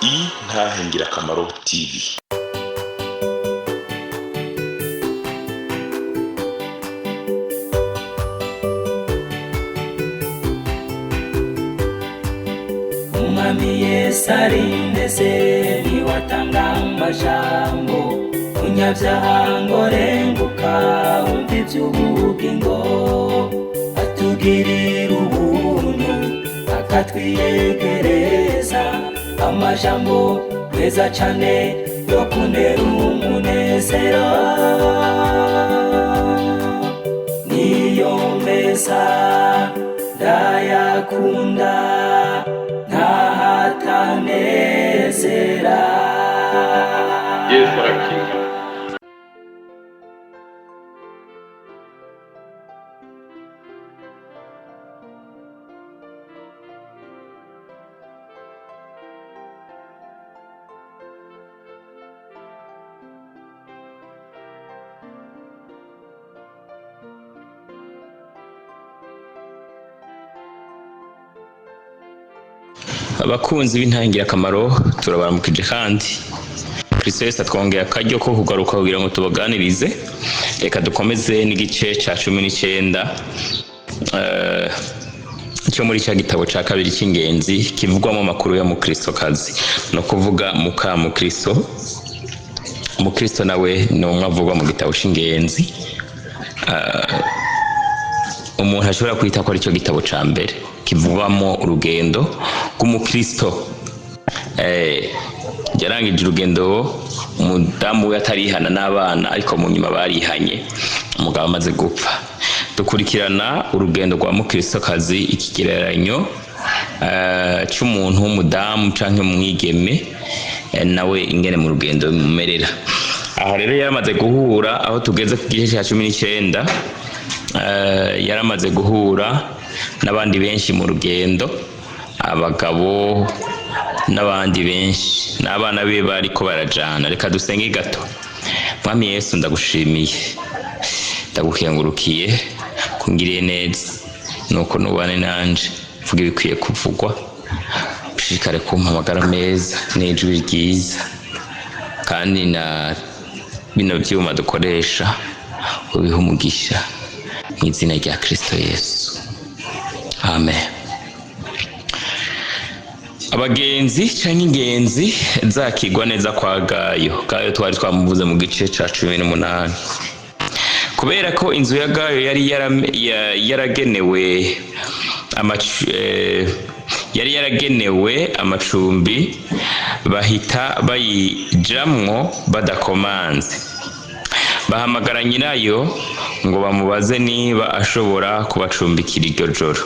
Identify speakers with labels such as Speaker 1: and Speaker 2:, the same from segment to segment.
Speaker 1: Intahe Ngirakamaro TV.
Speaker 2: Umwami Yesu arindeze, niwatanga amajambo munyabyaha ngo renguka wumva iby'ubugingo, atugirira ubuntu akatwiyegereza amajambo meza cane yo kuntera umunezero, niyo meza ndayakunda ntahatanezera.
Speaker 3: Yesu arakiza.
Speaker 4: Abakunzi b'intangirakamaro, turabaramukije kandi Kristo Yesu atwongeye akaryo ko kugaruka kugira ngo tubaganirize. Reka dukomeze n'igice ca 19 cyo muri cya gitabo ca kabiri cy'ingenzi kivugwamo amakuru ya mukristokazi, no kuvuga muka mukristo. Mukristo nawe ni umwe avugwa mu gitabo c'ingenzi, umuntu ashobora kwita ko aricyo gitabo ca mbere kivugwamo urugendo rw'umukristo. Yarangije urugendo umudamu we atarihana n'abana, ariko mu nyuma barihanye umugabo amaze gupfa. Dukurikirana urugendo rwa mukristokazi, ikigereranyo c'umuntu w'umudamu canke umwigeme, nawe ingene mu rugendo bimumerera. Aha rero yaramaze guhura, aho tugeze ku gice ca 19, yaramaze guhura n'abandi benshi mu rugendo, abagabo n'abandi benshi n'abana be bariko barajana. Reka dusenge gato. Mwami Yesu, ndagushimiye, ndagukengurukiye kungiriye neza, nuko nubane nanje mvuga ibikwiye kuvugwa, ushishikare kumpa amagara meza n'ijwi ryiza, kandi na bino vyuma dukoresha ubihe umugisha mu izina rya Kristo Yesu, amen. Abagenzi canke ingenzi zakigwa neza kwa Gayo. Gayo twari twamuvuze mu gice ca 18. Kubera ko inzu ya Gayo yari yaragenewe yari yaragenewe amacumbi, bahita bayijamwo badakomanze. Bahamagara nyirayo ngo bamubaze niba ashobora kubacumbikira iryo joro.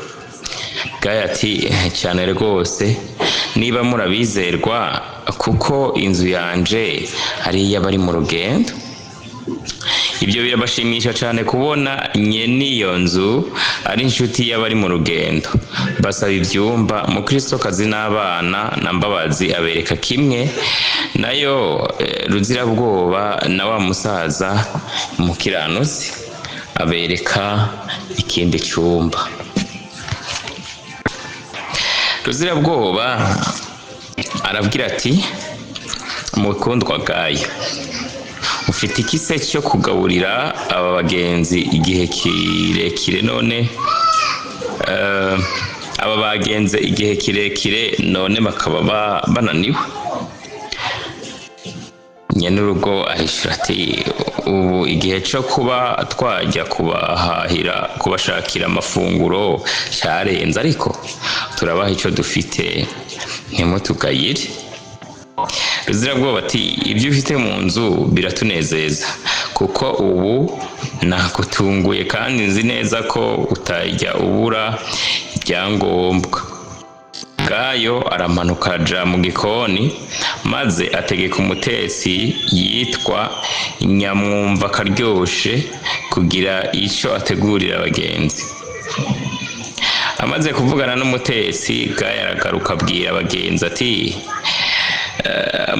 Speaker 4: Gayo ati: "Cyane rwose, niba murabizerwa, kuko inzu yanje ari iy'abari mu rugendo." Ibyo birabashimisha cyane kubona nyene iyo nzu ari inshuti y'abari mu rugendo. Basaba ivyumba, mukristokazi n'abana na Mbabazi abereka kimwe, nayo Ruzirabwoba na wa musaza mukiranuzi abereka ikindi cumba. Ruzirabwoba arabwira ati: "Mukundwa Gayo, ufite ikise cyo kugaburira aba bagenzi igihe kirekire none, aba bagenze igihe kirekire none bakaba bananiwe?" Nyenurugo arishura ati: "Ubu igihe cyo kuba twajya kubahahira, kubashakira amafunguro cyarenze, ariko turabaha icyo dufite, ntimutugayire." Ruzirabwoba ati: "Ibyo ufite mu nzu biratunezeza, kuko ubu nagutunguye kandi nzi neza ko utajya ubura ibyangombwa." Gayo aramanuka aja mu gikoni, maze ategeka umutetsi yitwa Nyamwumva Karyoshe kugira ico ategurira abagenzi. Amaze kuvugana n'umutetsi, Gayo aragaruka abwira abagenzi ati: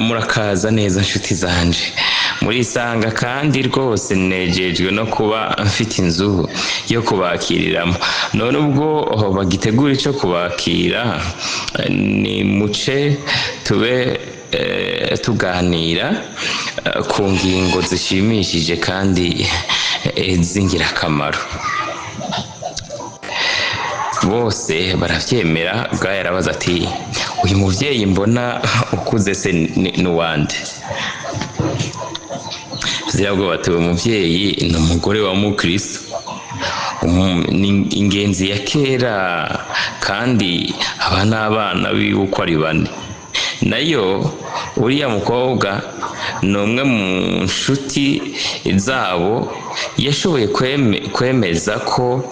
Speaker 4: "Murakaza neza nshuti zanje, murisanga, kandi rwose nejejwe no kuba mfite inzu yo kubakiriramo. None ubwo bagitegura ico kubakira, ni muce." Tube tuganira ku ngingo zishimishije kandi z'ingirakamaro. Bose baravyemera. Gayo arabaza ati: "Uyu muvyeyi mbona ukuze se ni uwande?" Zirabwoba ati: "Uyu muvyeyi ni umugore wa mukristo, ni ingenzi ya kera, kandi aba n'abana biwe uko ari bane. Nayo uriya mukobwa ni umwe mu nshuti zabo yashoboye kwemeza ko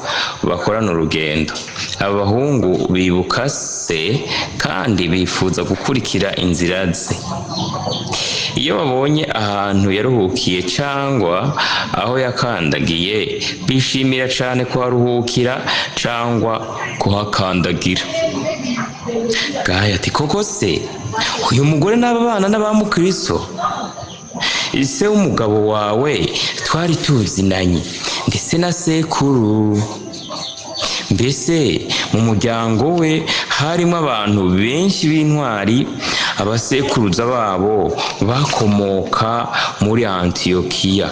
Speaker 4: bakorana urugendo. Aba bahungu bibuka se kandi bifuza gukurikira inzira ze. Iyo babonye ahantu yaruhukiye cyangwa aho yakandagiye, bishimira cyane kuharuhukira cyangwa kuhakandagira." Gaya ati: "Koko se uyu mugore n'aba bana n'abamukristo? Ise w'umugabo wawe twari tuzinanye, ndetse na sekuru. Mbese mu muryango we harimo abantu benshi b'intwari. Abasekuruza babo bakomoka muri Antiyokiya."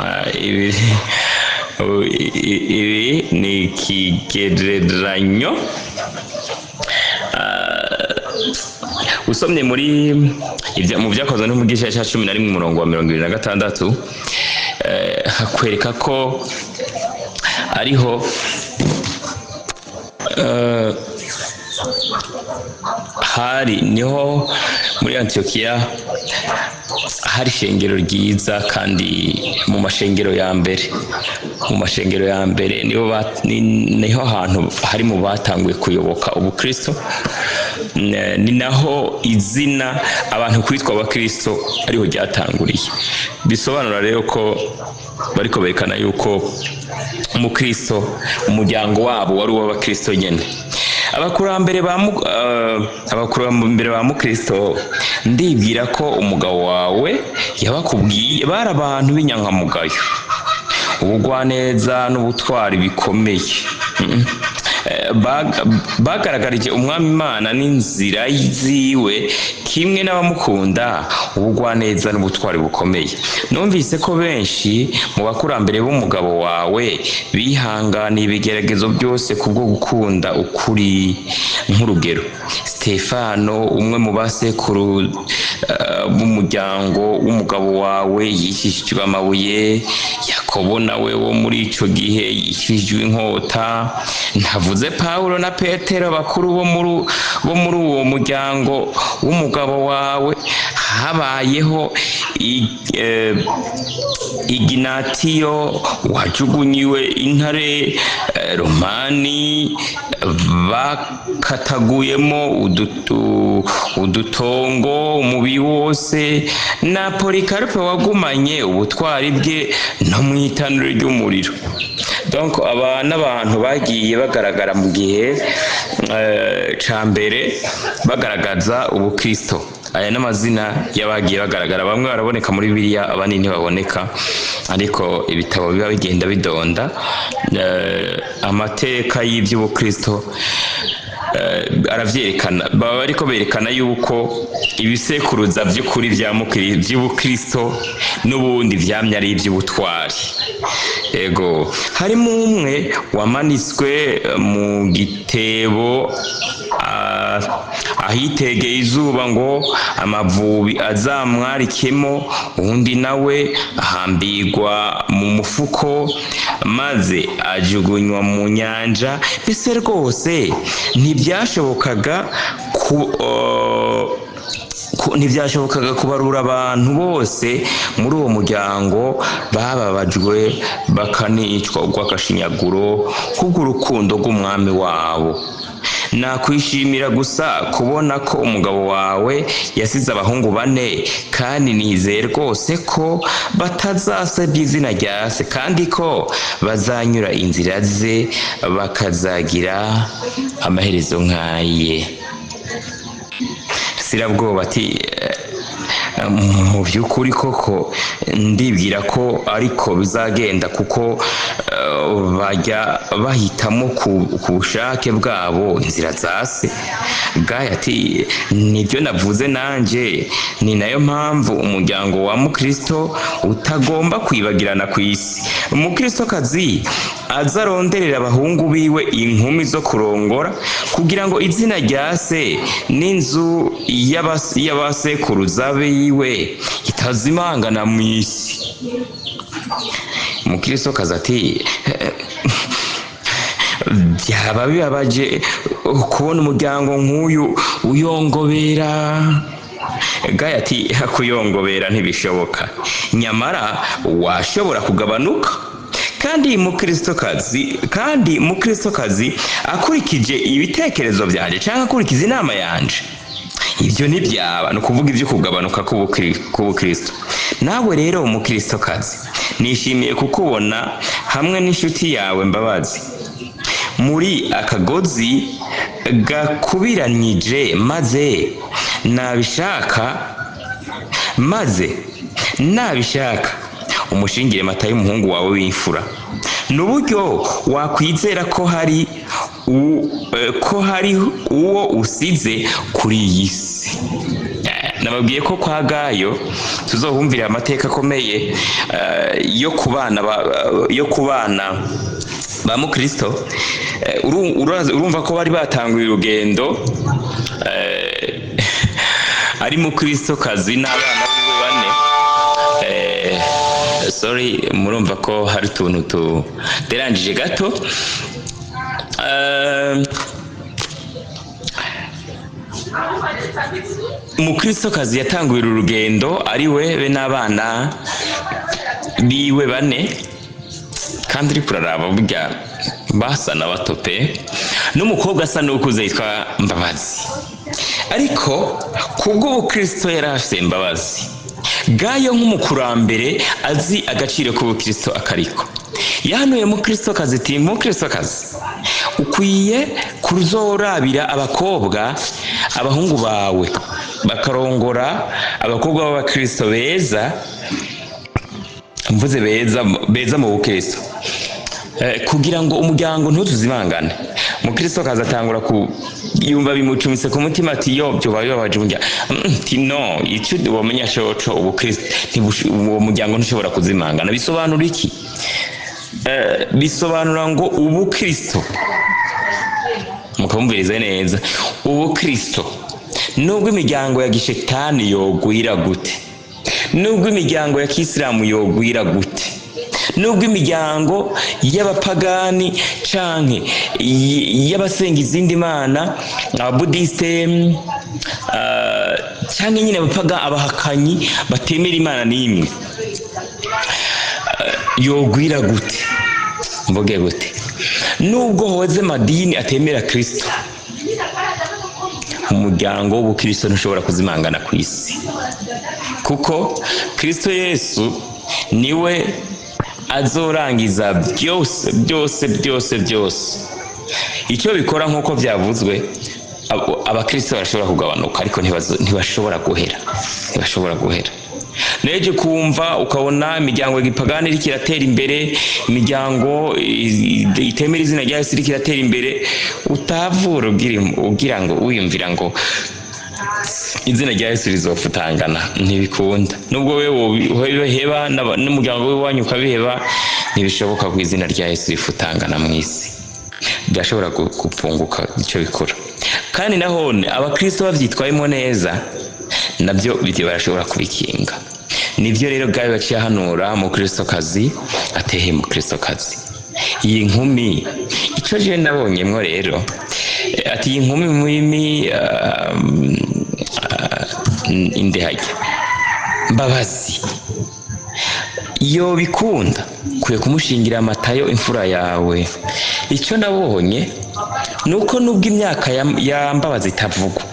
Speaker 4: Ah, ibi ni ikigereranyo. Usomye muri mu Byakozwe n'Umugisha cya 11, umurongo wa 26, hakwereka ko ariho hari niho muri Antiyokiya hari ishengero ryiza, kandi mu mashengero ya mbere niho hantu hari mu batanguye kuyoboka ubukristo. Ni naho izina abantu kwitwa abakristo ariho ryatanguriye. Bisobanura rero ko bariko berekana yuko umukristo, umuryango wabo wari uw'abakristo nyene. Abakurambere ba mukristo, ndibwira ko umugabo wawe yabakubwiye, bari abantu b'inyankamugayo, ubugwaneza n'ubutwari bikomeye. Bagaragarije umwami Imana n'inzira ziwe kimwe n'abamukunda ubugwaneza n'ubutwari bukomeye. Numvise ko benshi mu bakurambere b'umugabo wawe bihanganiye ibigeragezo byose kubwo gukunda ukuri. Nk'urugero, Stefano, umwe mu basekuru b'umuryango w'umugabo wawe, yicishijwe amabuye. Yakobo nawe wo muri ico gihe yicishijwe inkota. Ntavuze Pawulo na Petero, bakuru bo muri uwo muryango w'umugabo wawe. Habayeho Iginatiyo wajugunyiwe intare, Romani bakataguyemo udutongo umubiri wose, na Polikarupe wagumanye ubutwari bwe no mu itanura ry'umuriro. Donc aba n'abantu bagiye bagaragara mu gihe ca mbere bagaragaza ubukristo. Aya n'amazina y'abagiye bagaragara. Bamwe baraboneka muri Bibiliya, abandi ntibaboneka, ariko ibitabo biba bigenda bidonda amateka y'iby'ubukristo aravyerekana. Baba bariko berekana yuko ibisekuruza by'ukuri by'ubukristo n'ubundi vyamye ari iby'ubutwari. Ego, harimo umwe wamanitswe mu gitebo ahitegeye izuba ngo amavubi azamwarikemo, uwundi nawe ahambirwa mu mufuko maze ajugunywa mu nyanja. Mbese rwose ntibyashobokaga kubarura abantu bose muri uwo muryango bababajwe bakanicwa urw'agashinyaguro kubw'urukundo rw'umwami wabo. Nakwishimira gusa kubona ko umugabo wawe yasize abahungu bane, kandi nizeye rwose ko batazasebya izina rya se, kandi ko bazanyura inzira ze bakazagira amaherezo nk'aye. Sirabwoba ati Mu by'ukuri koko ndibwira ko ariko bizagenda, kuko bajya bahitamo ku bushake bwabo inzira za se. Gaya ati: "Nibyo navuze nanjye, ni nayo mpamvu umuryango wa mukristo utagomba kwibagirana ku isi. Umukristokazi aza aronderera abahungu biwe inkumi zo kurongora, kugira ngo izina rya se n'inzu y'abasekuruza biwe itazimangana mu isi." Umukristokazi ati: "Byaba bibabaje kubona umuryango nk'uyu uyongobera." Gaya ati: "Kuyongobera ntibishoboka, nyamara washobora kugabanuka. Kandi mukristokazi akurikije ibitekerezo byanjye cyangwa akurikiza inama yanje, ibyo ntibyaba." Ni ukuvuga ibyo kugabanuka k'ubukristo. Nawe rero umukristokazi, nishimiye kukubona hamwe n'inshuti yawe Mbabazi muri akagozi gakubiranyije, maze nabishaka umushingire Matayo, umuhungu wawe w'imfura. Ni uburyo wakwizera ko hari uwo usize kuri iyi si. Nababwiye ko kwa Gayo tuzohumvira amateka akomeye yo ku bana ba mukristo. Urumva ko bari batanguye urugendo ari mukristo kazi n'abana biwe bane. Sorry, murumva ko hari utuntu tuderangije gato. Umukristokazi yatanguye uru rugendo ari we be n'abana biwe bane, kandi uri kuraraba burya basa na bato pe, n'umukobwa asa n'ukuze yitwa Mbabazi. Ariko kubw'ubukristo yari afite Mbabazi, Gayo nk'umukurambere azi agaciro k'ubukristo akariko yahanuye mukristokazi ati: "Mukristokazi, ukwiye kuzorabira abakobwa abahungu bawe bakarongora abakobwa b'abakristo beza." Mvuze beza, beza mu bukristo, kugira ngo umuryango ntutuzimangane. Mukristo kaza atangura ku yumva bimucumise ku mutima, ati: "Yo, byoba bibabaje umuryango." Ati: "No, icyo wamenya coco, ubukristo uwo muryango ntushobora kuzimangana." Bisobanura iki? Bisobanura ngo ubukristo, mukamumvirize neza, ubukristo nubwo imiryango ya gishetani yogwira gute, nubwo imiryango ya kisilamu yogwira gute, nubwo imiryango y'abapagani canke y'abasenga izindi mana, ababudiste, canke nyine abapaga, abahakanyi batemera imana n'imwe, yogwira gute, mvuge gute, nubwo hoze amadini atemera Kristo, umuryango w'ubukristo ntushobora kuzimangana ku isi, kuko Kristo Yesu niwe azorangiza byose, byose, byose, byose. Icyo bikora, nk'uko byavuzwe, abakristo barashobora kugabanuka, ariko ntibashobora guhera, ntibashobora guhera. Neje kumva ukabona imiryango ya gipagani iriko iratera imbere, imiryango itemera izina rya Yesu iriko iratera imbere, utavura ugira ngo wiyumvira ngo izina rya Yesu rizofutangana. Ntibikunda. Nubwo wewe wobiheba n'umuryango w'iwanyu ukabiheba, ntibishoboka ko izina rya Yesu rifutangana mu isi. Byashobora gupfunguka icyo bikora. Kandi nahone abakristo bavyitwayemo neza, nabyo ibyo barashobora kubikinga. Nibyo rero bwawe baciye ahanura mukristokazi ateye mukristokazi iyi nkumi. Ico je nabonyemwo rero, ati iyi nkumi mwimi indehajya Mbabazi yo bikunda kwiye kumushingira Matayo, imfura yawe. Icyo nabonye ni uko nubwo imyaka ya Mbabazi itavugwa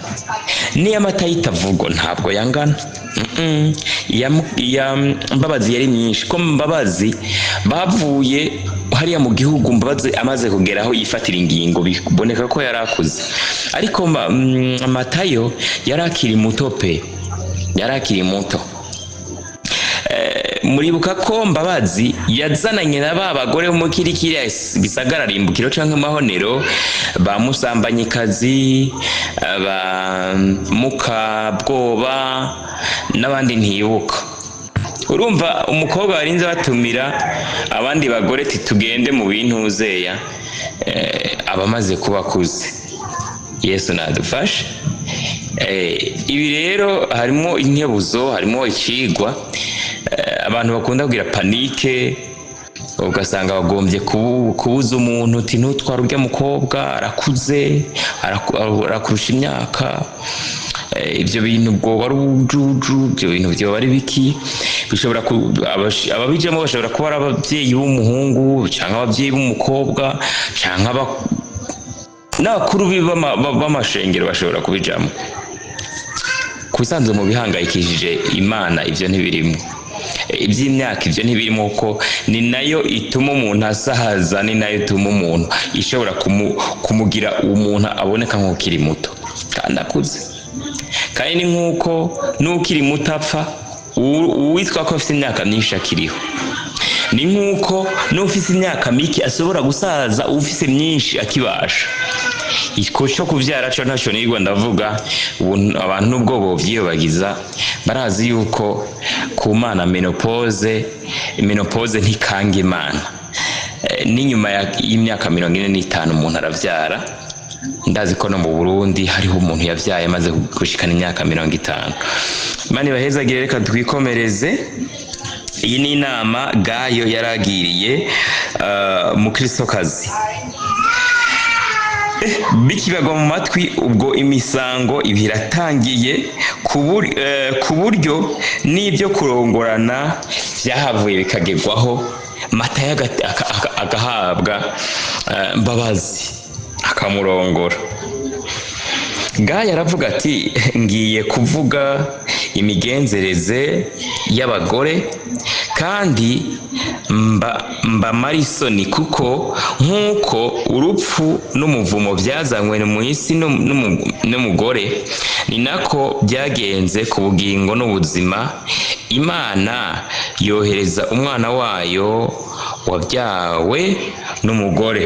Speaker 4: n'iya Matayo itavugwa, ntabwo yangana. Iya Mbabazi yari myinshi, ko Mbabazi bavuye hariya mu gihugu Mbabazi amaze kugeraho yifatira ingingo, biboneka ko yari akuze. Ariko Matayo yari akiri muto pe. Yari akiri muto. Muribuka ko Mbabazi yazananye na ba bagore bo muri kiriya gisagara rimbukiro canke mahonero, ba Musambanyikazi, ba Mukabwoba n'abandi ntibuka. Urumva umukobwa barinze batumira abandi bagore ati tugende mu bintuzeya, abamaze kuba akuze. Yesu nadufashe. Ibi rero harimo inkebuzo, harimo icigwa. Abantu bakunda kugira panique, ugasanga bagombye kubuza umuntu uti ntutware urya mukobwa, arakuze, arakurusha imyaka. Ibyo bintu bwoba ari ubujuju, ibyo bintu byoba ari biki? Bishobora ababijamo bashobora kuba ari ababyeyi b'umuhungu cyangwa ababyeyi b'umukobwa cyangwa n'abakuru b'amashengero bashobora kubijamo. Ku bisanzwe mu bihangayikishije Imana ibyo ntibirimo, iby'imyaka ibyo ntibirimo, kuko ni nayo ituma umuntu asahaza, ni nayo ituma umuntu ishobora kumugira umuntu aboneka nk'ukiri muto kandi akuze. Kandi ni nk'uko n'ukiri muto apfa, uwitwa ko afite imyaka myinshi akiriho. Ni nk'uko n'ufite imyaka mike ashobora gusaza ufite myinshi akibasha. Iko cyo kubyara cyo ntacyo nirirwa ndavuga. Ubu abantu nubwo bovyiyobagiza barazi yuko ku Mana ménopause ntikanga Imana. N'inyuma y'imyaka 45 umuntu aravyara. Ndazi ko no mu Burundi hariho umuntu yavyaye amaze gushikana imyaka 50. Imana ibahezagire. Reka twikomereze. Iyi ni inama Gayo yaragiriye mukristokazi. Bikibagwa mu matwi, ubwo imisango iba iratangiye, ku buryo n'ibyo kurongorana byahavuye bikagerwaho. Matayo agahabwa Mbabazi akamurongora. Gayo aravuga ati ngiye kuvuga imigenzereze y'abagore kandi mbamara isoni, kuko nk'uko urupfu n'umuvumo byazanywe mu isi n'umugore, ni nako byagenze ku bugingo n'ubuzima. Imana yohereza umwana wayo wabyawe n'umugore.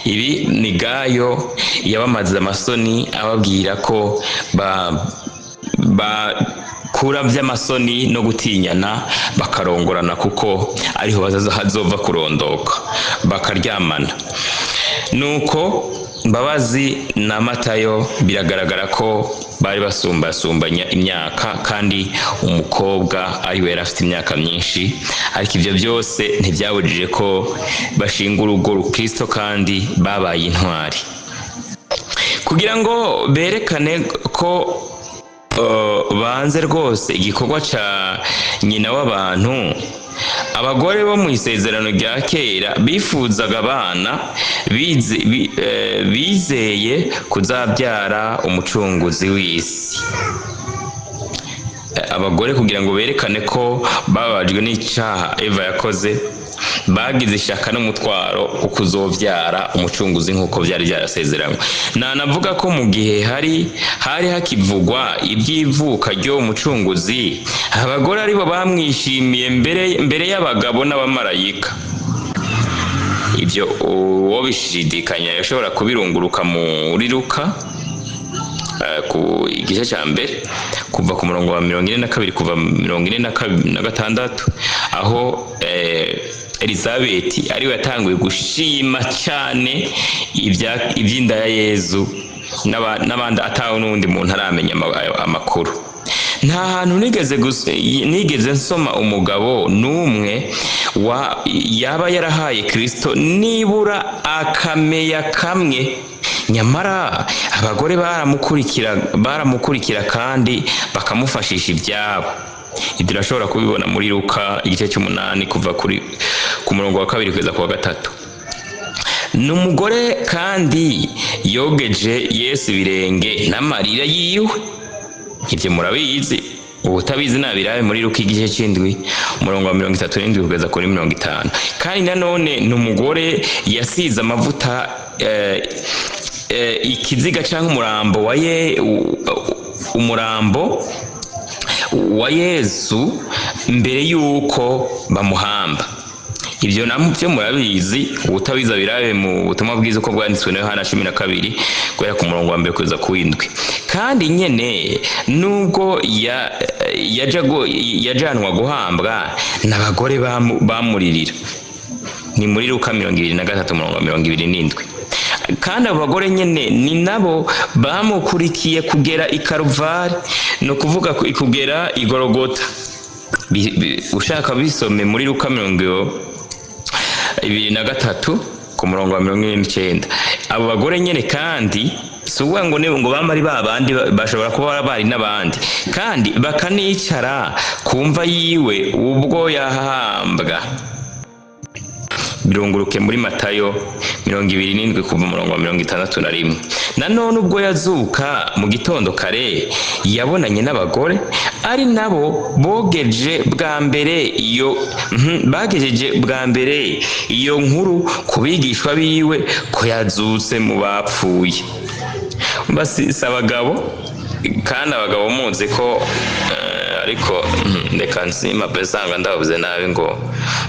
Speaker 4: Ibi ni Gayo yabamaze amasoni, ababwira ko bakura by'amasoni no gutinyana bakarongorana, kuko ariho hazova kurondoka bakaryamana. Nuko Mbabazi na Matayo biragaragara ko bari basumbasumbanya imyaka, kandi umukobwa ari we yari afite imyaka myinshi, ariko ibyo byose ntibyabujije ko bashinga urugo rukristo kandi babaye intwari kugira ngo berekane ko banze rwose igikorwa ca nyina w'abantu. Abagore bo mu isezerano rya kera bifuzaga abana, bizeye kuzabyara umucunguzi w'isi. Abagore kugira ngo berekane ko bababajwe n'icaha Eva yakoze, bagize ishaka n'umutwaro wo kuzovyara umucunguzi nk'uko vyari vyarasezeranywe. Nanavuga ko mu gihe hari hakivugwa iby'ivuka ry'uwo mucunguzi, abagore aribo bamwishimiye mbere y'abagabo n'abamarayika. Ibyo uwo bishidikanya yashobora kubirunguruka muri Luka ku igice cya mbere, kuva ku murongo wa 42, kuva 46, aho Elizabeth ariwe yatanguye gushima cyane iby'inda ya Yezu n'abandi, atawe n'uwundi muntu aramenya amakuru. Nta hantu nigeze nsoma umugabo n'umwe wa yaba yarahaye Kristo nibura akameya kamwe. Nyamara abagore baramukurikira kandi bakamufashisha ibyabo. Ibyo urashobora kubibona muri Luka igice cy'umunani, kuva ku murongo wa kabiri kugeza ku wa gatatu. Ni umugore kandi yogeje Yesu ibirenge n'amarira yiwe. Ibyo murabizi, ubutabizi nabirabe muri Luka igice c'indwi, umurongo wa 37 kugeza kuri 50. Kandi nanone ni umugore yasize amavuta ikiziga cyangwa umurambo wa ye Umurambo wa Yesu mbere y'uko bamuhamba, ibyo nabyo murabizi. Ubutabiza birabe mu butumwa bwiza uko bwanditswe na Yohana 12, guhera ku murongo wa 1 kugeza ku 7. Kandi nyene nubwo yajanwa guhambwa n'abagore bamuririra, ni muri Luka 23 umurongo wa 27. Kandi abo bagore nyene ni nabo bamukurikiye kugera i Karuvari, ni ukuvuga kugera i Gorogota. Ushaka bisome muri Luka 23 ku murongo wa 49. Abo bagore nyene kandi si ukuvuga ngo ngo bama ari ba bandi, bashobora kuba bari n'abandi, kandi bakanicara ku mva yiwe ubwo yahambwa. Birunguruke muri Matayo 27 kuva umurongo wa 61. Nanone ubwo yazuka mu gitondo kare, yabonanye n'abagore, ari nabo bogeje bwa mbere iyo bagejeje bwa mbere iyo nkuru ku bigishwa biwe ko yazutse mu bapfuye. Basi si abagabo, kandi abagabo muzi ko ariko reka nsimba pesanga ndabavuze nabi ngo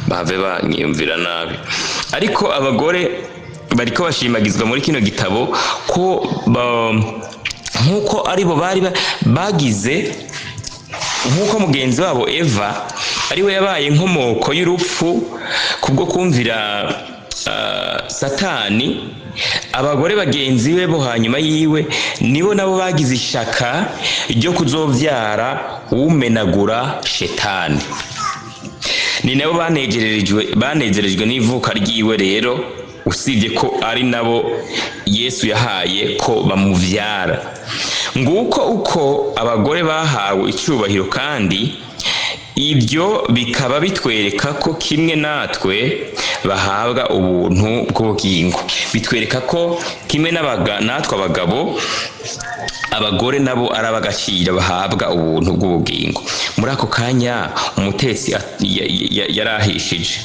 Speaker 4: bahave banyiyumvira nabi. Ariko abagore bariko bashimagizwa muri kino gitabo ko nk'uko aribo bari bagize, nk'uko mugenzi wabo Eva ariwe yabaye inkomoko y'urupfu kubwo kumvira Satani, abagore bagenzi be bo hanyuma yiwe nibo nabo bagize ishaka ryo kuzovyara umenagura Shetani. Ni nabo banezerejwe n'ivuka ryiwe. Rero usibye ko ari nabo Yesu yahaye ko bamuvyara, nguko uko abagore bahawe icyubahiro, kandi ibyo bikaba bitwereka ko kimwe natwe bahabwa ubuntu bw'ubugingo. Bitwereka ko kimwe natwe abagabo, abagore nabo ari ab'agaciro, bahabwa ubuntu bw'ubugingo. Muri ako kanya umutetsi yarahishije,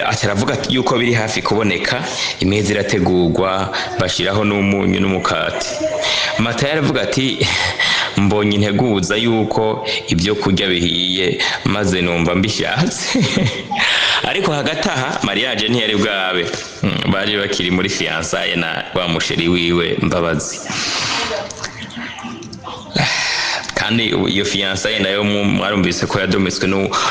Speaker 4: aca aravuga yuko biri hafi kuboneka. Imeza irategurwa, bashiraho n'umunyu n'umukate. Matayo aravuga ati: "Mbonye integuza yuko ibyo kurya bihiye, maze numva mbishatse." Ariko hagati aha mariage ntiyari bwabe. Bari bakiri muri fiançailles na wa musheri wiwe Mbabazi. Kandi iyo fiançailles nayo mwarumvise ko yadometswe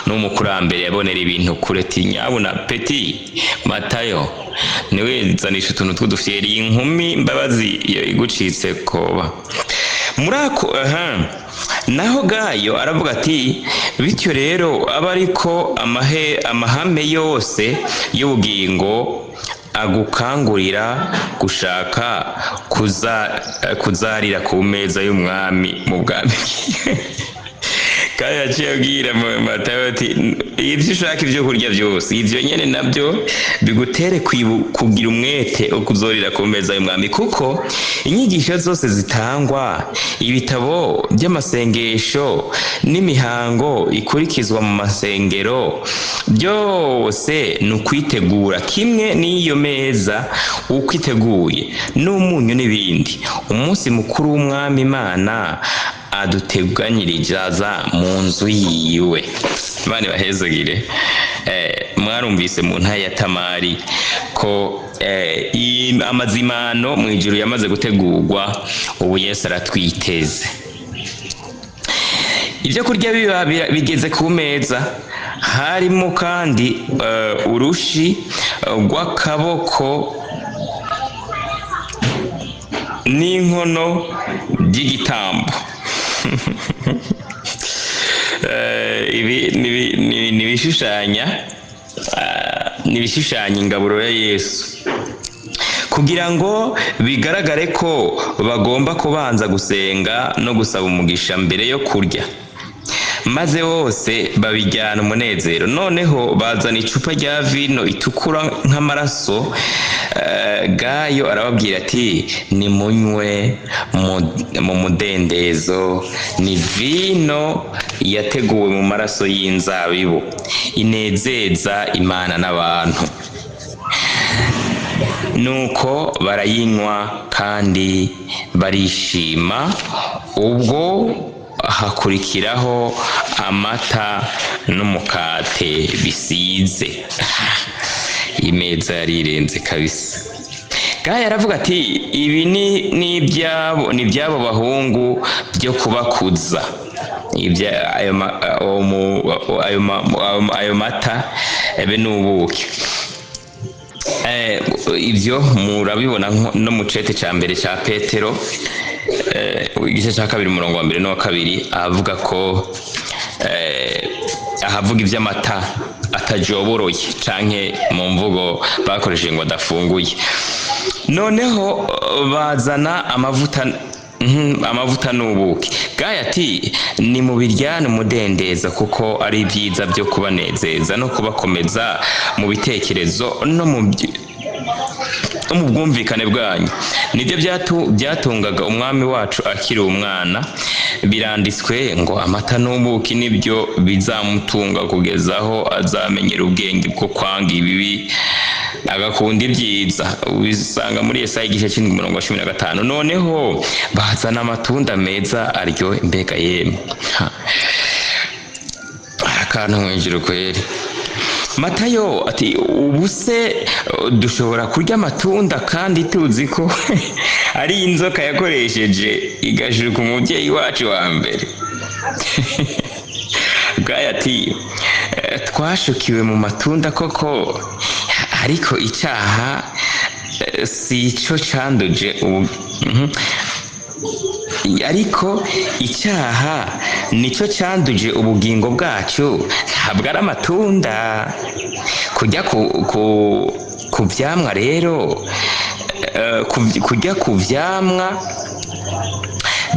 Speaker 4: n'umukurambere yabonera ibintu kure, ati: "Nyabuna petit Matayo, niwe zanisha utuntu tw'udufyeri, iyi nkumi Mbabazi iyo igucitse koba." Muri ako aha naho Gayo aravuga ati: "Bityo rero aba ariko amahame yose y'ubugingo agukangurira gushaka kuzarira ku meza y'umwami mu bwami." Kandi yaciye abwira Matayo ati: "Ibyo ushaka, ibyo kurya byose, ibyo nyene nabyo bigutere kugira umwete wo kuzorira ku meza y'umwami, kuko inyigisho zose zitangwa, ibitabo by'amasengesho n'imihango ikurikizwa mu masengero, byose ni ukwitegura kimwe n'iyo meza uko iteguye n'umunyu n'ibindi, umunsi mukuru w'umwami Imana aduteganyiriza mu nzu yiwe." Imana ibahezagire. Mwarumvise mu ntahe ya Tamari ko amazimano mu ijuru yamaze gutegurwa, ubu Yesu aratwiteze. Ibyo kurya biba bigeze ku meza, harimo kandi urushi rw'akaboko n'inkono by'igitambo. Ibi ni ibishushanya ingaburo ya Yesu, kugira ngo bigaragare ko bagomba kubanza gusenga no gusaba umugisha mbere yo kurya, maze bose babijyana umunezero. Noneho bazana icupa rya vino itukura nk'amaraso. Gayo arababwira ati: "Nimunywe mu mudendezo, ni vino yateguwe mu maraso y'inzabibu, inezeza Imana n'abantu." Nuko barayinywa kandi barishima. Ubwo hakurikiraho amata n'umukate bisize. Imeza yarirenze kabisa. Gaya aravuga ati ibi ni ibyabo, ni iby'abo bahungu byo kubakuza. Ayo ayo mata ebe n'ubuki. Ibyo murabibona no mu cete ca mbere ca Petero, igice ca kabiri, umurongo wa mbere n'uwa kabiri, ahavuga ko ahavuga ivy'amata atajoboroye, canke mu mvugo bakoresheje ngo adafunguye. Noneho bazana amavuta, amavuta n'ubuki. Gaya ati ni mu biryane umudendezo, kuko ari ibyiza byo kubanezeza no kubakomeza mu bitekerezo no mu bwumvikane bwanyu. Nibyo byatungaga umwami wacu akiri umwana. Biranditswe ngo amata n'ubuki nibyo bizamutunga kugeza aho azamenyera ubwenge bwo kwanga ibibi agakunda ibyiza. Ubisanga muri Yesaya igice c'indwi, umurongo wa 15. Noneho bazana amatunda meza aryohe. Mbega yemwe! Ha. Akantu mw'ijuru kweri. Matayo ati ubu se dushobora kurya amatunda kandi tuzi ko ari inzoka yakoresheje igashuka umubyeyi wacu wa mbere? Gaya ati twashukiwe mu matunda koko, ariko icyaha si ico canduje ubu. Ariko icyaha nicyo cyanduje ubugingo bwacu, ntabwo ari amatunda. Kujya ku vyamwa rero, kujya ku vyamwa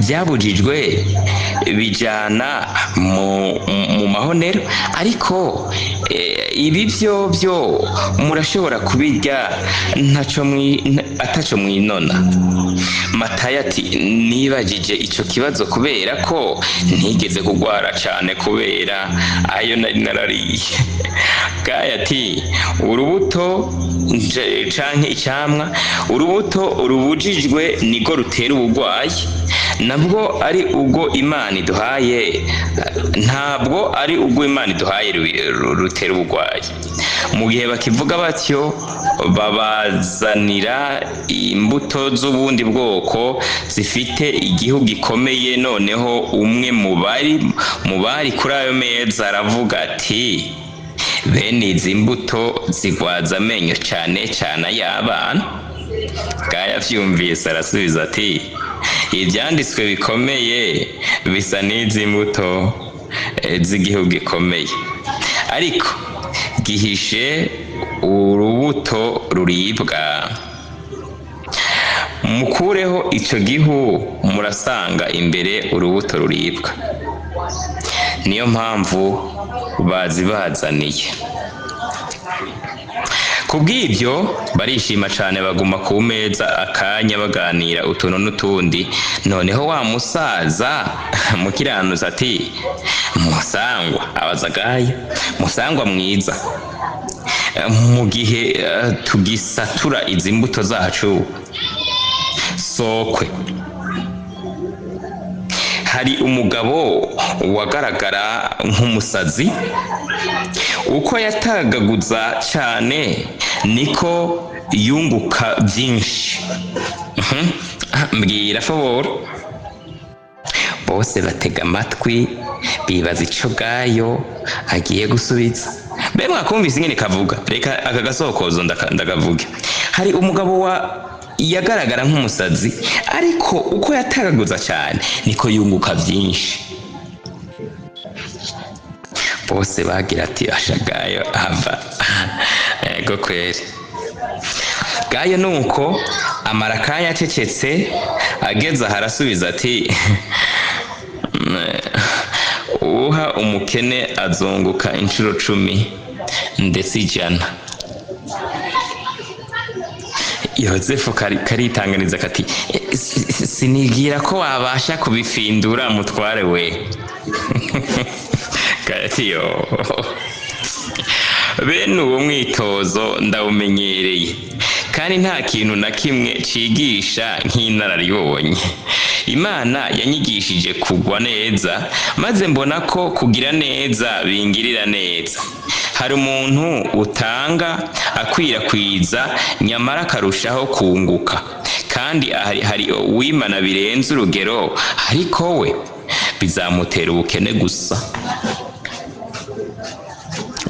Speaker 4: byabujijwe bijana mu mahonero, ariko ibi byo byo murashobora kubirya ataco mwinona. Matayo ati nibajije ico kibazo kubera ko ntigeze kugwara cane kubera ayo nari narariye. Gaya ati urubuto canke icamwa, urubuto rubujijwe niko rutera ubugwayi, nabwo ari ubwo Imana iduhaye, ntabwo ari ubwo Imana iduhaye rutera ubugwayi. Mu gihe bakivuga batyo, babazanira imbuto z'ubundi bwoko zifite igihu gikomeye. Noneho umwe mu bari kuri ayo meza aravuga ati bene izi mbuto zigwaza amenyo cane cane ay'abana. Gaya avyumvise arasubiza ati ivyanditswe bikomeye bisa n'izi mbuto z'igihugu gikomeye, ariko gihishe urubuto ruribwa. Mukureho ico gihu murasanga imbere urubuto ruribwa. Niyo mpamvu bazibazaniye. Kubw'ibyo barishima cane, baguma ku meza akanya baganira utuntu n'utundi. Noneho wa musaza mukiranuzi ati musangwa, abaza Gaya, musangwa mwiza, mu gihe tugisatura izi mbuto zacu sokwe, hari umugabo wagaragara nk'umusazi. Uko yatagaguza cane niko yunguka byinshi. Mbwira foboro. Bose batega amatwi bibaza ico Gayo agiye gusubiza. Mbe mwakumvise ingene kavuga? Reka aka gasokozo ndakavuge. Hari umugabo wa yagaragara nk'umusazi, ariko uko yatagaguza cyane niko yunguka byinshi. Bose bagira ati asha Gayo ava ego kweri. Gayo nuko amara akanya acecetse, ageze aha arasubiza ati uha umukene azunguka inshuro 10 ndetse 100. Yozefu karitanganiza kati sinigira ko wabasha kubifindura mutware we. Kati yo, bene uwo mwitozo ndawumenyereye, Kandi nta kintu na kimwe cigisha nk'inararibonye. Imana yanyigishije kugwa neza, maze mbona ko kugira neza bingirira neza. Hari umuntu utanga akwirakwiza, nyamara akarushaho kunguka, kandi hari uwimana birenze urugero, ariko we bizamutera ubukene gusa.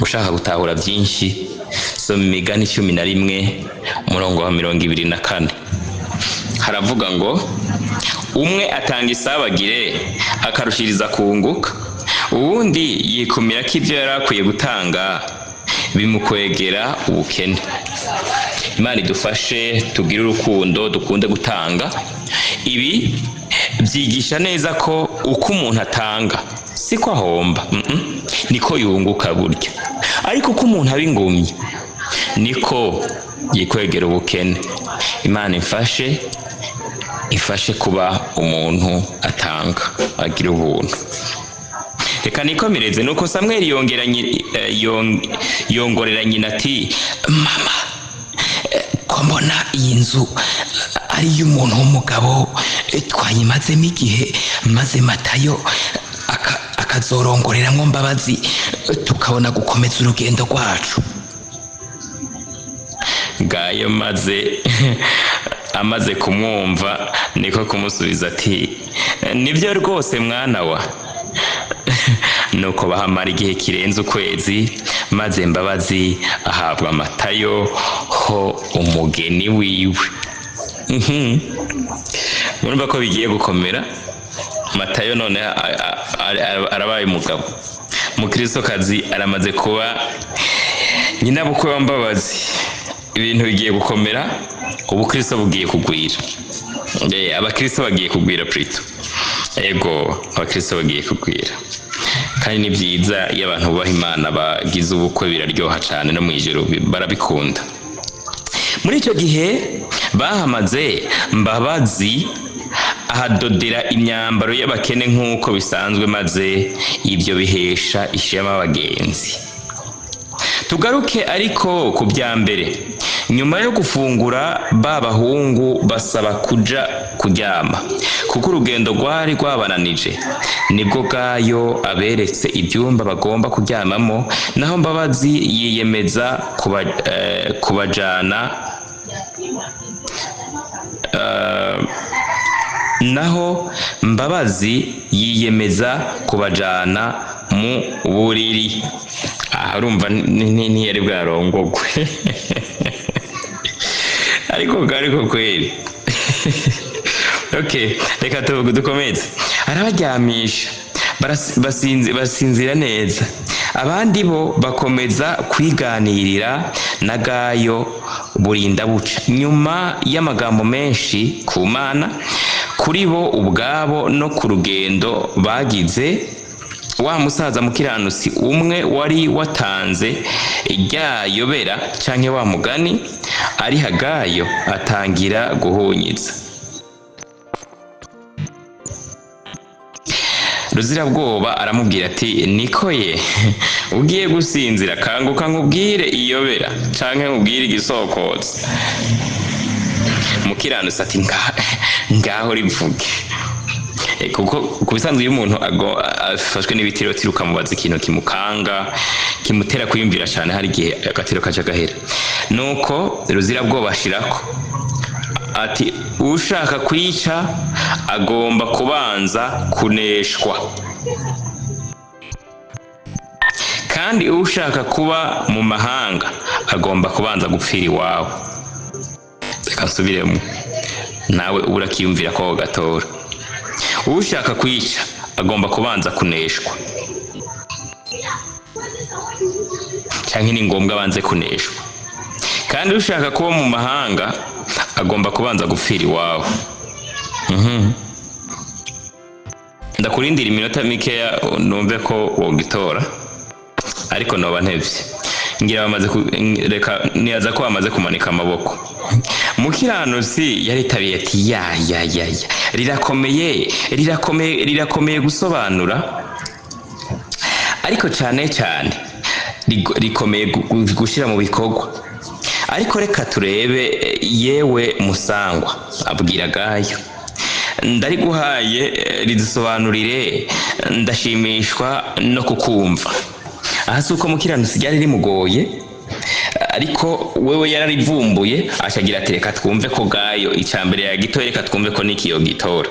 Speaker 4: Ushaka gutahura byinshi, soma Imigani 11, umurongo wa 24. Haravuga ngo: umwe atanga isabagire akarushiriza kunguka, uwundi yikumira ko ibyo yari akwiye gutanga bimukwegera ubukene. Imana idufashe tugire urukundo, dukunde gutanga. Ibi byigisha neza ko uko umuntu atanga siko ahomba, niko yunguka burya, ariko uko umuntu aba ingumyi niko yikwegera ubukene. Imana imfashe, ifashe kuba umuntu atanga agira ubuntu. Reka nikomereze. Nuko Samweli yongera yongorera nyina ati: mama, ko mbona iyi nzu ari iy'umuntu w'umugabo, twayimazemo igihe, maze Matayo akazorongoreramwo Mbabazi, tukabona gukomeza urugendo rwacu. Gayo maze amaze kumwumva niko kumusubiza ati: nibyo rwose mwana wa. Nuko bahamara igihe kirenze ukwezi, maze Mbabazi ahabwa Matayo ho umugeni wiwe. Murumva ko bigiye gukomera. Matayo none arabaye umugabo, mukristokazi aramaze kuba nyinabukwe wa Mbabazi. Ibintu bigiye gukomera, ubukristo bugiye kugwira. Abakristo bagiye kugwira plutôt. Ego, abakristo bagiye kugwira. Kandi ni byiza iyo abantu bubaha Imana bagize ubukwe, biraryoha cyane, no mu ijuru barabikunda. Muri icyo gihe bahamaze, Mbabazi ahadodera imyambaro y'abakene nk'uko bisanzwe, maze ibyo bihesha ishema abagenzi. Tugaruke ariko ku bya mbere. Nyuma yo gufungura, ba bahungu basaba kuja kuryama kuko urugendo rwari rwabananije. Nibwo Gayo aberetse ibyumba bagomba kuryamamo, naho Mbabazi yiyemeza kubajana naho Mbabazi yiyemeza kubajana mu buriri. Aha urumva ntiyari bwarongogwe, ariko kweri. Okay, reka dukomeze. Arabaryamisha, basinzira neza. Abandi bo bakomeza kwiganirira na Gayo burinda buca. Nyuma y'amagambo menshi ku Mana, kuri bo ubwabo no ku rugendo bagize, wa musaza mukiranutsi umwe wari watanze ryayobera canke wa mugani ari Hagayo atangira guhunyiza. Ruzirabwoba aramubwira ati: niko ye, ugiye gusinzira, kanguka nkubwire iyobera canke nkubwire igisokotse. Mukiranutsi ati: ngaho rivuge. Kuko ku bisanzwe iyo umuntu afashwe n'ibitirotiro ukamubaza ikintu kimukanga kimutera kwiyumvira cyane, hari igihe agatiro kaca gahera. Nuko Ruzirabwoba ashirako ati: ushaka kwica agomba kubanza kuneshwa, kandi ushaka kuba mu mahanga agomba kubanza gupfira iwawe. Reka nsubiremo, nawe urakiyumvira ko gatora. Ushaka kwica agomba kubanza kuneshwa, canke ni ngombwa abanze kuneshwa, kandi ushaka kuba mu mahanga agomba kubanza gupfira iwawe. Ndakurindira iminota mikeya numve ko wogitora, ariko noba ntevye. Ngira bamaze reka nibaza ko bamaze kumanika amaboko. Mukiranutsi yaritabiye ati: ya ya ya ya, rirakomeye, rirakomeye, rirakomeye gusobanura, ariko cane cane rikomeye gushira mu bikorwa. Ariko reka turebe, yewe musangwa, abwira Gayo, ndariguhaye, ridusobanurire, ndashimishwa no kukumva. Aha si uko mukiranutsi ryari rimugoye, ariko wewe yararivumbuye, acagira ati: "Reka twumve ko Gayo icya mbere yagitoye, reka twumve ko n'ikiyo gitora."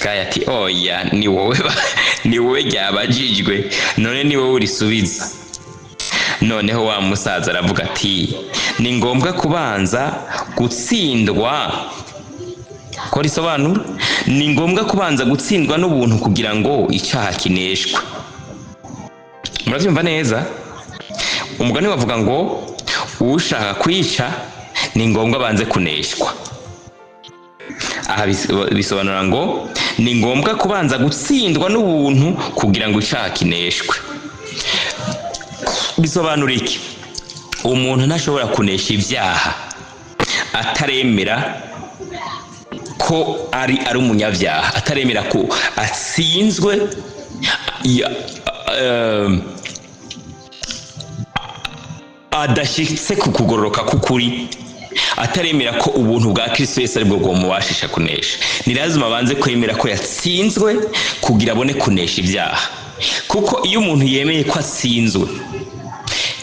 Speaker 4: Gayo ati: "Oya, ni wowe ni wowe ryabajijwe, none ni wowe urisubiza." Noneho wa musaza aravuga ati: "Ni ngombwa kubanza gutsindwa." Ko risobanura, ni ngombwa kubanza gutsindwa n'ubuntu kugira ngo icyaha kineshwe. Murabyumva neza? Umugani bavuga ngo ushaka kwica ni ngombwa abanze kuneshwa. Aha bisobanura ngo ni ngombwa kubanza gutsindwa n'ubuntu kugira ngo icyaha kineshwe. Bisobanura iki? Umuntu ntashobora kunesha ibyaha ataremera ko ari umunyabyaha, ataremera ko atsinzwe, adashyitse ku kugororoka k'ukuri, ataremera ko ubuntu bwa Kristo Yesu aribwo bwomubashisha kunesha. Ni lazima abanze kwemera ko yatsinzwe kugira abone kunesha ibyaha, kuko iyo umuntu yemeye ko atsinzwe,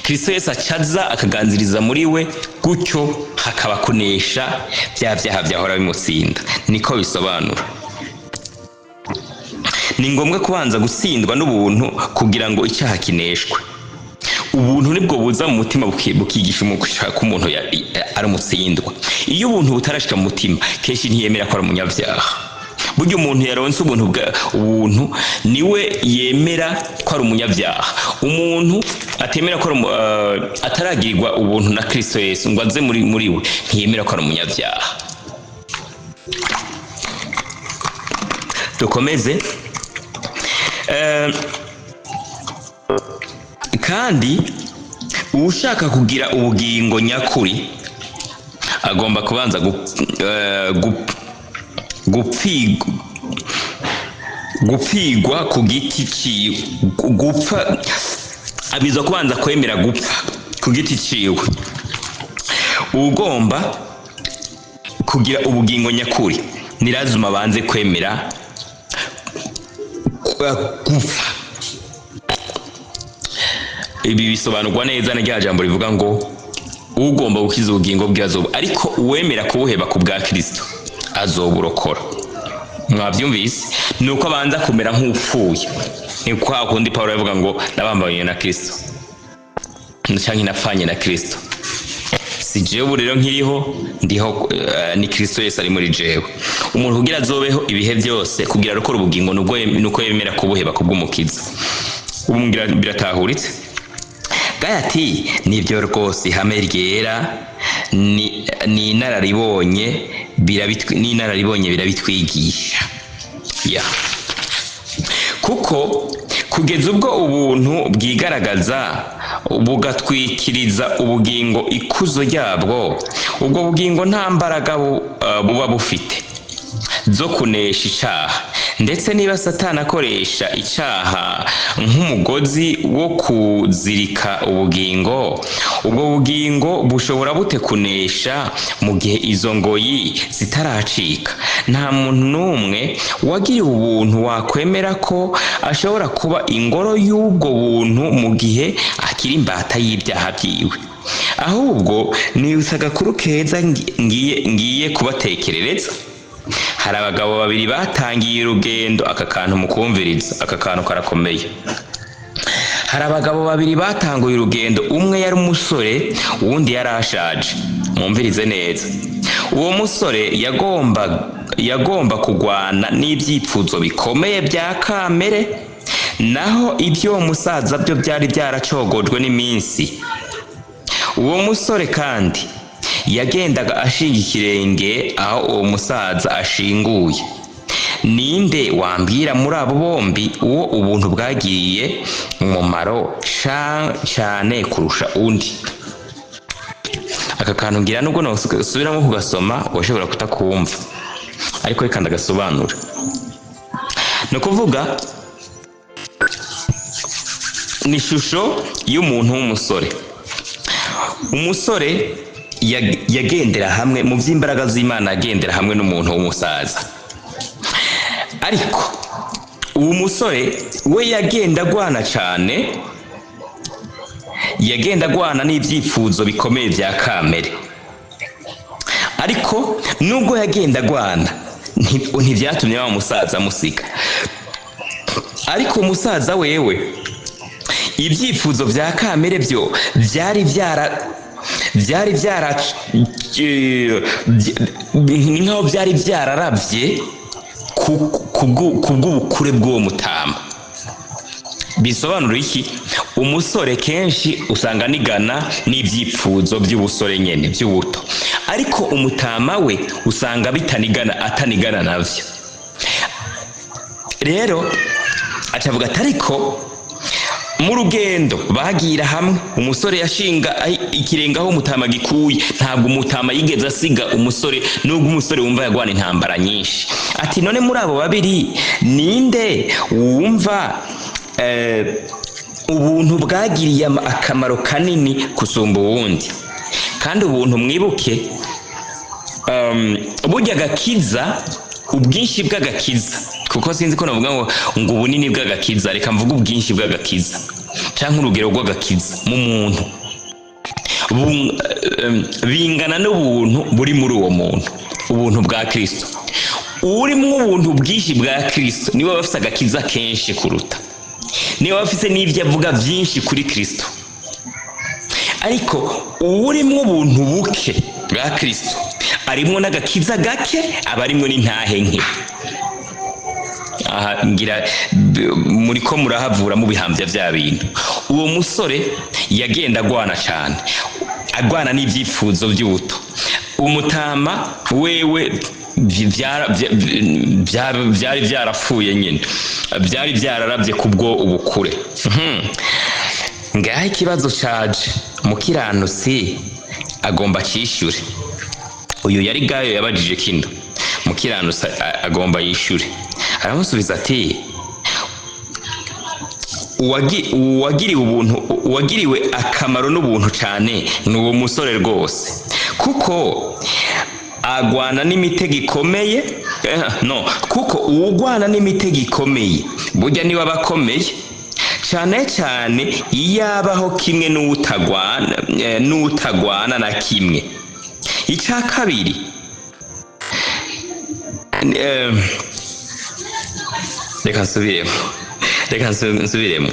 Speaker 4: Kristo Yesu acaza akaganziriza muri we, gutyo hakaba kunesha bya byaha byahora bimutsinda. Niko bisobanura. Ni ngombwa kubanza gutsindwa n'ubuntu kugira ngo icyaha kineshwe. Ubuntu nibwo buza mu mutima, bukigisha ko umuntu ari umutsindwa. Iyo ubuntu butarashika mu mutima, kenshi ntiyemera ko ari umunyabyaha. Burya umuntu yaronse ubuntu bwa ubuntu niwe yemera ko ari umunyabyaha. Umuntu atemera ko ataragirirwa ubuntu na Kristo Yesu ngo aze muri we, ntiyemera ko ari umunyabyaha. Dukomeze. Kandi ushaka kugira ubugingo nyakuri agomba kubanza gupfigwa ku giti ciwe, gupfa, abizwa kubanza kwemera gupfa ku giti ciwe. Ugomba kugira ubugingo nyakuri ni lazima abanze kwemera gupfa. Ibi bisobanurwa neza na rya jambo rivuga ngo ugomba gukiza ubugingo bwe azoba, ariko uwemera kubuheba ku bwa Kristo azoburokora. Mwabyumvise? Ni uko abanza kumera nk'upfuye. Ni kwa kundi Pawulo yavuga ngo nabambanye na Kristo canke napfanye na Kristo, si jewe ubu rero nkiriho, ndiho ni Kristo Yesu ari muri jewe. Umuntu kugira azobeho ibihe byose, kugira arokore ubugingo, nubwo nuko yemera kubuheba kubw'Umukiza. Ubu ngira biratahuritse. Gaya ati: "Nibyo rwose, ihame ryera ni inararibonye ni inararibonye birabitwigisha." Ya, kuko kugeza ubwo ubuntu bwigaragaza bugatwikiriza ubugingo ikuzo ryabwo, ubwo bugingo nta mbaraga buba bufite zo kunesha icaha. Ndetse niba Satani akoresha icaha nk'umugozi wo kuzirika ubugingo, ubwo bugingo bushobora bute kunesha mu gihe izo ngoyi zitaracika? Nta muntu n'umwe wagiriwe ubuntu wakwemera ko ashobora kuba ingoro y'ubwo buntu mu gihe akiri imbata y'ibyaha byiwe. Ahubwo nibutsa agakuru keza ngiye kubatekerereza. Hari abagabo babiri batangiye urugendo. Aka kantu mukumviriza, aka kantu karakomeye. Hari abagabo babiri batanguye urugendo. Umwe yari umusore, uwundi yari ashaje. Mwumvirize neza. Uwo musore yagomba kugwana n'ibyifuzo bikomeye bya kamere, naho iby'uwo musaza byo byari byaracogojwe n'iminsi. Uwo musore kandi yagendaga ashinga ikirenge aho uwo musaza ashinguye. Ninde wambwira muri abo bombi uwo ubuntu bwagiriye umumaro cyane kurusha undi? Aka kantu ngira nubwo nosubiramo kugasoma washobora kutakumva, ariko reka ndagasobanura. Ni ukuvuga ni ishusho y'umuntu w'umusore. Umusore yagendera hamwe mu by'imbaraga z'Imana, yagendera hamwe n'umuntu w'umusaza. Ariko uwo musore we yagenda agwana cyane, yagenda agwana n'ibyifuzo bikomeye bya kamere. Ariko nubwo yagenda agwana, ntibyatumye wa musaza amusiga. Ariko umusaza wewe, ibyifuzo bya kamere byo byari byara ni nkaho byari byararavye kubw'ubukure bw'uwo mutama. Bisobanura iki? Umusore kenshi usanga anigana n'ibyifuzo by'ubusore nyene, by'ubuto, ariko umutama we usanga bitanigana, atanigana navyo. Rero acavuga ati: ariko mu rugendo bagira hamwe, umusore yashinga ikirenga aho umutama gikuye. Ntabwo umutama yigeze asiga umusore, nubwo umusore wumva yagwana intambara nyinshi. Ati: none muri abo babiri ninde wumva ubuntu bwagiriye akamaro kanini kusumba uwundi? Kandi ubuntu, mwibuke, burya agakiza, ubwinshi bw'agakiza, kuko sinzi ko navuga ngo ubunini bw'agakiza, reka mvuge ubwinshi bw'agakiza canke urugero rw'agakiza mu muntu bingana n'ubuntu buri muri uwo muntu, ubuntu bwa Kristo. Urimwo ubuntu bwinshi bwa Kristo niwe aba afise agakiza kenshi kuruta, niwe aba afise n'ivyo avuga vyinshi kuri Kristo. Ariko uwurimwo ubuntu buke bwa Kristo arimwo n'agakiza gake, aba arimwo n'intahe nke. Aha ngira muriko murahavura mubihambya vya bintu. Uwo musore yagenda agwana cyane, agwana n'ibyifuzo by'ubuto. Umutama wewe vyari vyarapfuye nyine, byari byararavye kubwo ubukure. Ngaho ikibazo caje, mukiranutsi agomba acishure. Uyu yari Gayo yabajije kino. Mukiranutsi agomba yishure, aramusubiza ati: uwagiriwe ubuntu, uwagiriwe akamaro n'ubuntu cyane ni uwo musore rwose, kuko agwana n'imitego ikomeye. No kuko uwugwana n'imitego ikomeye burya niwe aba akomeye cyane cyane iyo abaho kimwe n'utagwana na kimwe. Icya kabiri, reka nsubiremo, reka nsubiremo.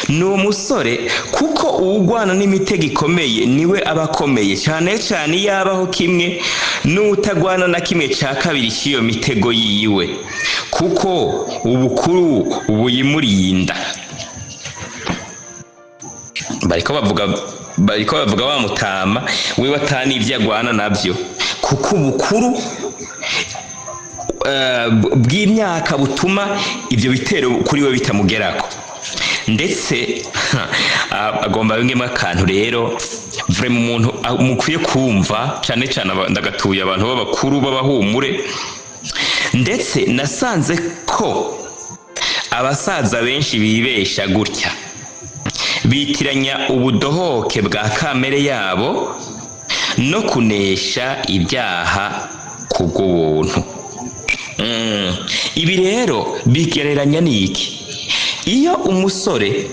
Speaker 4: Ni umusore, kuko uwugwana n'imitego ikomeye niwe aba akomeye cyane cyane iyo abaho kimwe n'utagwana na kimwe cya kabiri cy'iyo mitego yiwe, kuko ubukuru buyimurinda. Bariko bavuga wa mutama wewe atani ibyo agwana nabyo, kuko ubukuru bw'imyaka butuma ibyo bitero kuri we bitamugerako. Ndetse agomba bimwe akantu rero vraiment umuntu mukwiye kumva cyane cyane, ndagatuye abantu b'abakuru b'abahumure. Ndetse nasanze ko abasaza benshi bibesha gutya, bitiranya ubudohoke bwa kamere yabo no kunesha ibyaha kubw'ubuntu. Ibi rero bigereranya n'iki? Iyo umusore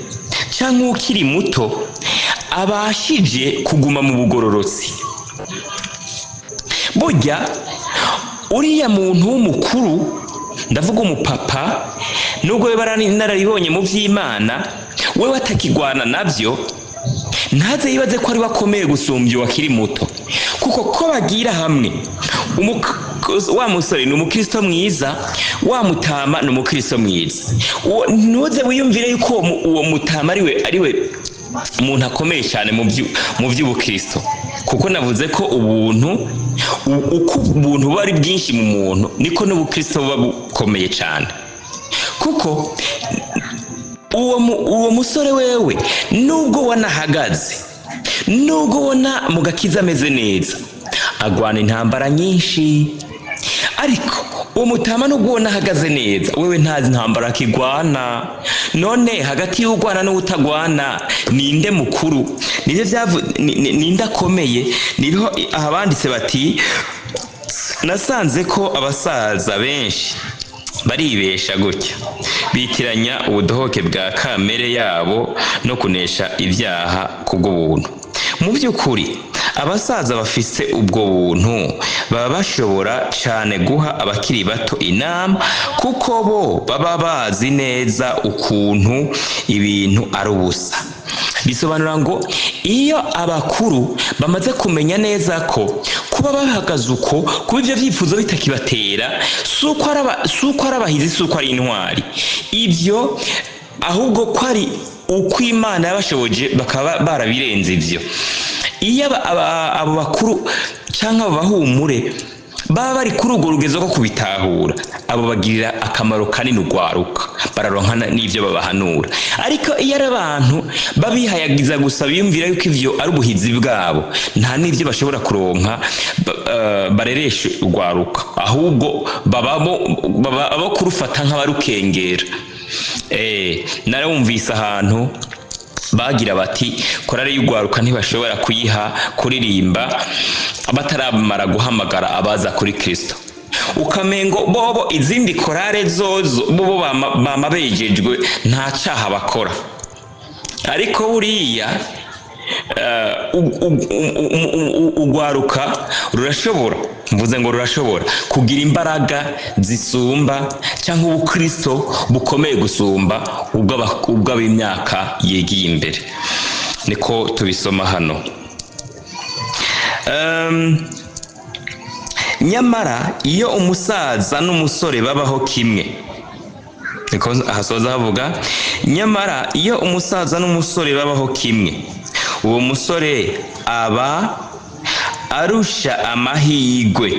Speaker 4: cyangwa ukiri muto abashije kuguma mu bugororotsi, burya uriya muntu w'umukuru, ndavuga umupapa, nubwo we nararibonye mu by'Imana, we atakigwana nabyo, ntaze yibaze ko ari we akomeye gusumbya uwakiri muto, kuko ko bagira hamwe, wa musore ni umukristo mwiza, wa mutama ni umukristo mwiza. Ntuze wiyumvire yuko uwo mutama ariwe umuntu akomeye cyane mu by'ubukristo, kuko navuze ko ubuntu, uko ubuntu buba ari bwinshi mu muntu, niko n'ubukristo buba bukomeye cyane. Kuko uwo musore wewe, nubwo wanahagaze, nubwo ubona mu gakiza ameze neza, agwana intambara nyinshi. Ariko uwo mutama nubwo ubona ahagaze neza, wewe ntazi intambara akigwana. None hagati y'ugwana n'utagwana ninde mukuru? Nivyo ninde akomeye? Niho ahabanditse bati: "Nasanze ko abasaza benshi baribesha gutya, bitiranya ubudohoke bwa kamere yabo no kunesha ibyaha kubw'ubuntu. Mu by'ukuri abasaza bafise ubwo buntu baba bashobora cyane guha abakiri bato inama, kuko bo baba bazi neza ukuntu ibintu ari ubusa." Bisobanura ngo iyo abakuru bamaze kumenya neza ko kuba bahagaze uko, kuba ibyo byifuzo bitakibatera, si uko ari abahizi, si uko ari intwari ibyo, ahubwo ko ari uko Imana yabashoboje bakaba barabirenze ibyo. Iyo abo bakuru cyangwa abo bahumure baba bari kuri urwo rugezo rwo kubitahura, abo bagirira akamaro kanini urwaruka, bararonka n'ibyo babahanura. Ariko iyo ari abantu babihayagiza gusa, biyumvira yuko ivyo ari ubuhizi bwabo, nta n'ibyo bashobora kuronka bareresha urwaruka, ahubwo baba abo kurufata nk'abarukengera. Narumvise ahantu bagira bati: "Korari y'urwaruka ntibashobora kuyiha kuririmba bataramara guhamagara abaza kuri Kristo." Ukamengo bobo izindi korale zozo bobo bama bejejwe, nta caha bakora. Ariko buriya urwaruka rurashobora, mvuze ngo rurashobora kugira imbaraga zisumba cyangwa ubukristo bukomeye gusumba ubw'ab'imyaka yegiye imbere. Niko tubisoma hano. Nyamara iyo umusaza n'umusore babaho kimwe, niko ahasoza havuga: "Nyamara iyo umusaza n'umusore babaho kimwe, uwo musore aba arusha amahirwe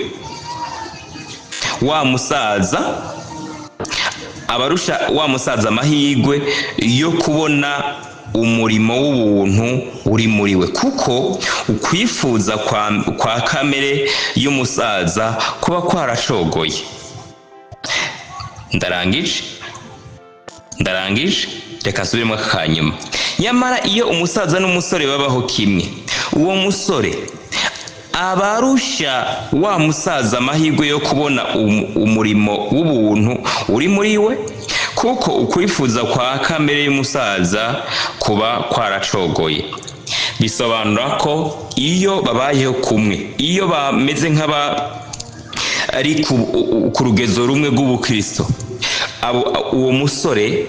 Speaker 4: wa musaza, abarusha wa musaza amahirwe yo kubona umurimo w'ubuntu uri muri we, kuko ukwifuza kwa kamere y'umusaza kuba kwaracogoye." Ndarangije, ndarangije, reka nsubiremo aka kanyuma. "Nyamara iyo umusaza n'umusore babaho kimwe, uwo musore abarusha wa musaza amahirwe yo kubona umurimo w'ubuntu uri muri we, kuko ukwifuza kwa kamere y'umusaza kuba kwaracogoye." Bisobanura ko iyo babayeho kumwe, iyo bameze nk'aba ari ku rugezo rumwe rw'ubukristo, uwo musore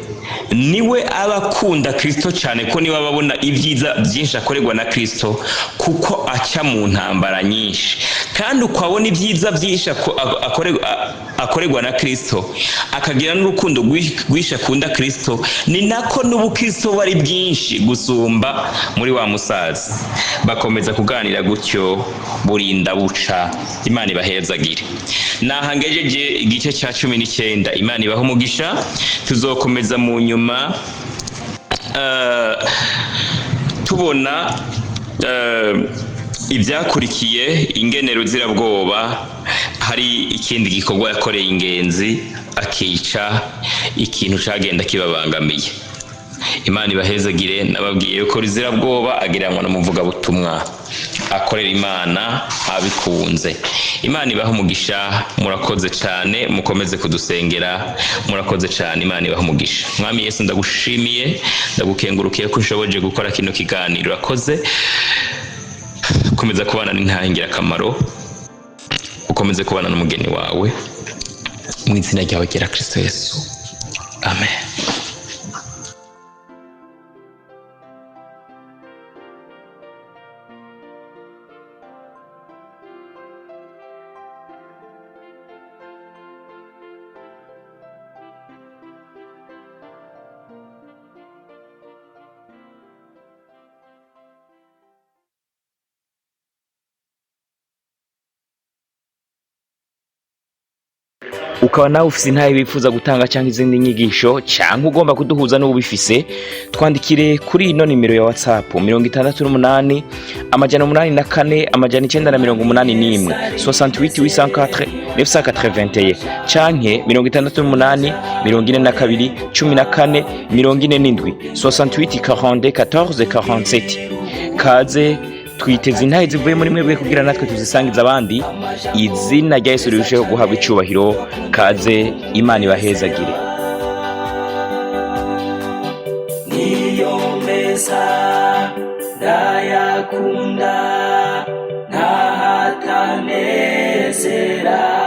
Speaker 4: niwe aba akunda Kristo cyane, ko niwe aba abona ibyiza byinshi akorerwa na Kristo, kuko aca mu ntambara nyinshi. Kandi uko abona ibyiza byinshi akorerwa na Kristo, akagira n'urukundo rwinshi akunda Kristo, ni nako n'ubukristo buba ari bwinshi gusumba muri wa musaza. Bakomeza kuganira gutyo burinda buca. Imana ibahezagire. Naha ngejeje igice cya 19. Imana ibahe umugisha. Tuzokomeza mu nyuma, tubona ibyakurikiye, ingene Ruzirabwoba hari ikindi gikorwa yakoreye ingenzi, akica ikintu cagenda kibabangamiye. Imana ibahezagire. Nababwiye yuko Ruzirabwoba agereranywa n'umuvugabutumwa akorera Imana abikunze. Imana ibahe umugisha. Murakoze cyane, mukomeze kudusengera. Murakoze cyane, Imana ibahe umugisha. Mwami Yesu, ndagushimiye, ndagukengurukiye ko ushoboje gukora kino kiganiro. Urakoze. Komeza kubana n'intahe ingirakamaro, ukomeze kubana n'umugeni wawe, mu izina ryawe ryera Kristo Yesu, amen. Ukaba nawe ufise intahe wifuza gutanga cyangwa izindi nyigisho, cyangwa ugomba kuduhuza n'ubifise, twandikire kuri ino nimero ya WhatsApp: 68 804 981, 68 804 981, canke 68 42 14 47, 68 42 14 47. Kaze, twiteze intahe zivuye muri mwebwe kugira natwe tuzisangiza abandi, izina rya Yesu rirusheho guhabwa icubahiro. Kaze, Imana ibahezagire.
Speaker 2: Niyo meza ndayakunda, ntahatanezera.